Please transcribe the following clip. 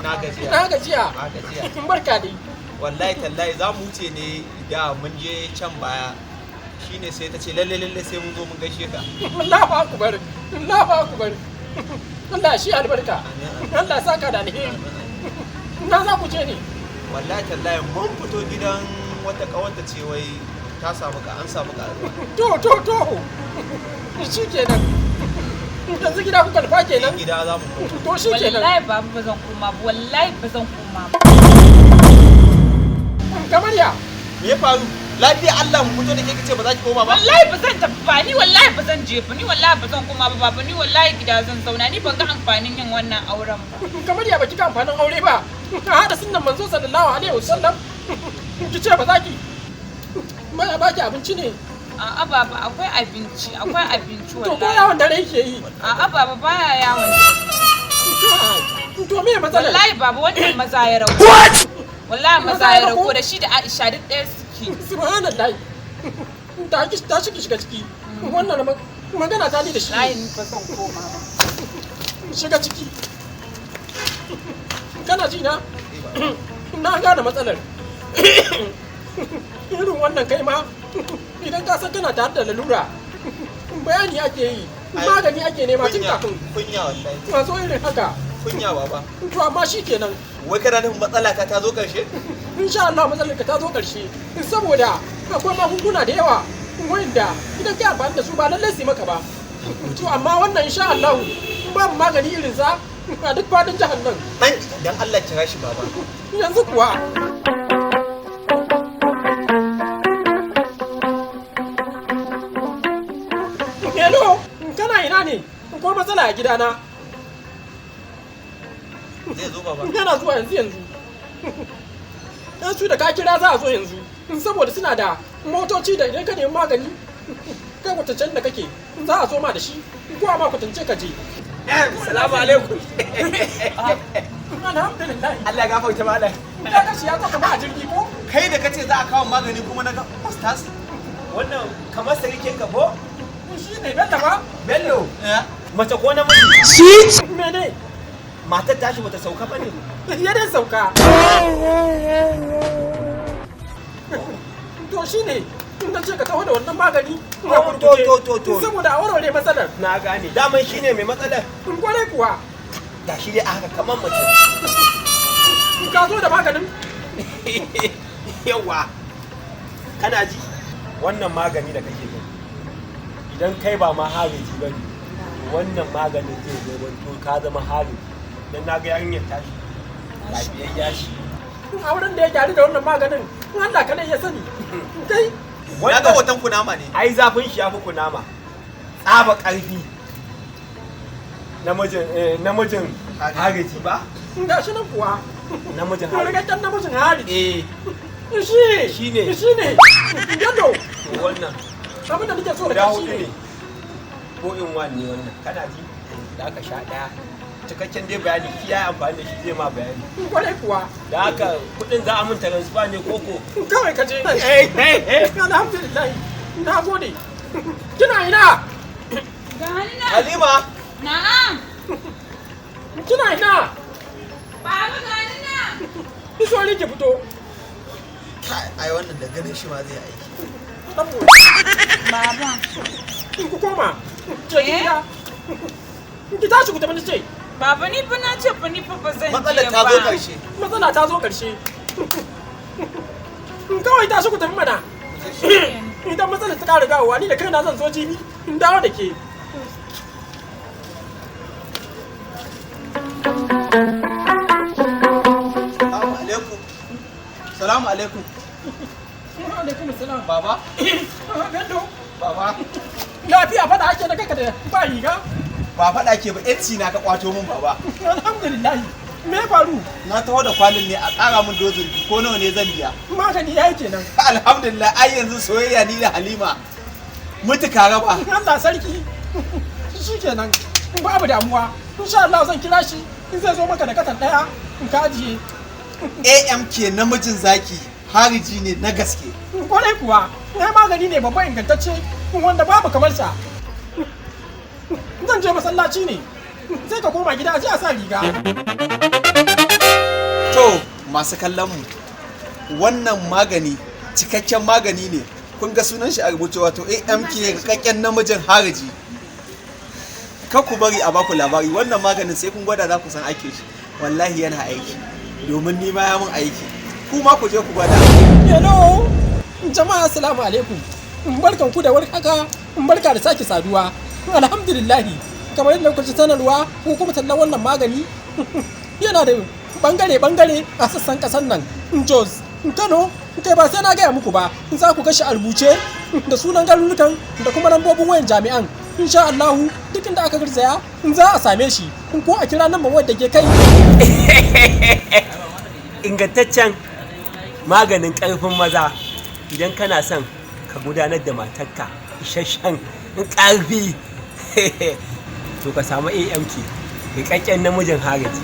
Ina gajiya. Ina gajiya. Na gajiya. Barka dai. Wallahi tallahi za mu wuce ne da mun je can baya. Shine sai ta ce lalle lalle sai mun zo mun gaishe ka. Allahu akbar. Allahu akbar. Allah shi albarka. Allah saka da alheri. Na za ku je ne? Wallahi tallahi mun fito gidan wata kawarta ce wai ta samu ka an samu karuwa. To to to. Shi kenan. Yanzu gida kuka nufa kenan? Gida za mu koma. To shi kenan. Wallahi baba ba zan koma ba, wallahi ba zan koma ba. Kamar ya? Me ya faru? Lafiya Allah mu fito da ke kace ba za ki koma ba? Wallahi ba zan tafi ba, ni wallahi ba zan je ba, ni wallahi ba zan koma ba baba, ni wallahi gida zan zauna, ni ban ga amfanin yin wannan auren ba. Kamar ya baki ga amfanin aure ba. A haɗa sunnan manzo sallallahu alaihi wasallam. Ki ce ba za ki. Ba ba ki abinci ne. A'a baba akwai abinci, akwai abinci To ko wallahi. yawon dare yake yi. A'a baba baya yawon. To me matsalar? Wallahi baba wannan maza ya rago. Wallahi maza ya rago da shi da Aisha duk ɗaya suke. Subhanallah. Ta ki ta shi ki shiga ciki. Wannan magana ta ni da shi. Wallahi ni ba zan koma ba. Shiga ciki. Kana ji na? Na gane matsalar. Irin wannan kai ma idan ka san kana tare da lalura bayani ake yi, magani ake nema tun kafin Kunya wallahi. masu irin haka. Kunya baba. To amma shi kenan. Wai kana nufin matsala ta ta zo karshe? Insha Allah matsalar ka ta zo ƙarshe saboda akwai magunguna da yawa wanda idan kai amfani da su ba lallai su yi maka ba. To amma wannan insha Allah babu magani irin sa a duk fadin jihar nan. Dan dan Allah kira shi baba. Yanzu kuwa hello, kana ina ne? Ko matsala a gidana? Zai zo baba. Yana zuwa yanzu yanzu. Dan su da ka kira za a zo yanzu saboda suna da motoci da idan ka nemi magani kai kwatancen da kake za a zo ma da shi ko a ma kwatance ka je. Salamu alaikum. Alhamdulillah. Allah ya gafarta malam. Ya kashi ya zo kama a jirgi ko? Kai da kace za a kawo magani kuma na ga ustaz. Wannan kamar sarkin ka ko? Shi ne Bello ba? Bello. Eh? Mace ko namiji? Mene? Matar tashi bata sauka ba ne. Ya dai sauka. To shi ne in na ce ka taho da wannan magani na To, gurguje. to, to, to. Saboda a warware matsalar. Na gane. Daman shine mai matsalar. In kwarai kuwa. Ga shi dai a haka kamar mace. In ka zo da maganin. Yawa. Kana ji? Wannan magani da kake gani. Idan kai ba ma hariji ba ne. Wannan maganin zai zo to ka zama hariji. Dan na ga yarinyar tashi. Lafiyayya shi. Auren da ya gyaru da wannan maganin in Allah kadai ya sani. Kai. Na ga hoton kunama ne. Ai zafin shi ya fi kunama. Tsaba ƙarfi. Namijin namijin hariji ba? Ga shi nan kuwa. Namijin hariji. Rikakken namijin hariji. Eh, Shi ne. Shi ne. Shi ne. Yadda. to wannan Abin da nake so da guda kai shi hudu ne. ne. Ko in one ne wannan. Kana ji? Da aka sha ɗaya. Cikakken dai bayani shi ya yi amfani da shi zai ma bayani. Kwarai kuwa. Da haka kuɗin za a mun transfer ne koko. Kawai ka je. Eh, eh, eh. Alhamdulillah. Na gode. Kina ina? Ga hannu. Halima. Na'am. Kina ina? Baba ga hannu. Ki so ki fito. Kai ai wannan da ganin shi ma zai aiki. Dan mu. Baba. Ku koma. Je Eh? gida. Ki tashi ku tafi ni ce. Baba ni fa na ce fa ni fa ba zan je ba. Matsalar ta zo karshe. Matsala ta zo ƙarshe. Kawai tashi ku tafi mana. Idan matsalar ta ƙara dawowa ni da kaina zan zo jibi in dawo da ke. Salamu alaikum. Salamu alaikum. Wa alaikum salam. Baba. Bello. Baba. Lafiya fada ake da kaka da ba riga. Ba faɗa ke ba yanci na ka kwato mun baba. Alhamdulillah. Me ya faru? Na taho da kwalin ne a ƙara mun dozin biyu, ko nawa ne zan biya. Magani yayi kenan. Alhamdulillah ai yanzu soyayya ni da Halima. Mutuka raba. Allah sarki. Shi kenan. Babu damuwa. Insha Allah zan kira shi in zai zo maka da katan daya in ka ajiye. AMK namijin zaki hariji ne na gaske. Kwarai kuwa, na magani ne babban ingantacce wanda babu kamar sa. Zan je masallaci ne. Sai ka koma gida a je a sa riga. To masu kallon mu, wannan magani cikakken magani ne. Kun ga sunan shi a rubuce, wato AMK, rikakken namijin hariji. Kar ku bari a baku labari. Wannan maganin sai kun gwada za ku san ake shi. Wallahi yana aiki, domin ni ma ya mun aiki. Ku ma ku je ku gwada. Hello, jama'a, assalamu alaikum. Barkan ku da warhaka, barka da sake saduwa. Alhamdulillahi, kamar yadda kuka ji sanarwa ko kuma tallan wannan magani, yana da bangare-bangare a sassan kasar nan. Jos, Kano, kai ba sai na gaya muku ba, za ku gashi a rubuce da sunan garurukan da kuma lambobin wayan jami'an. Insha Allahu, duk inda aka garzaya za a same shi, ko a kira lambar wayar da ke kai. Ingantaccen maganin ƙarfin maza, idan kana son ka gudanar da matarka isasshen ƙarfi, to ka samu AMK, rikakken namijin haraji.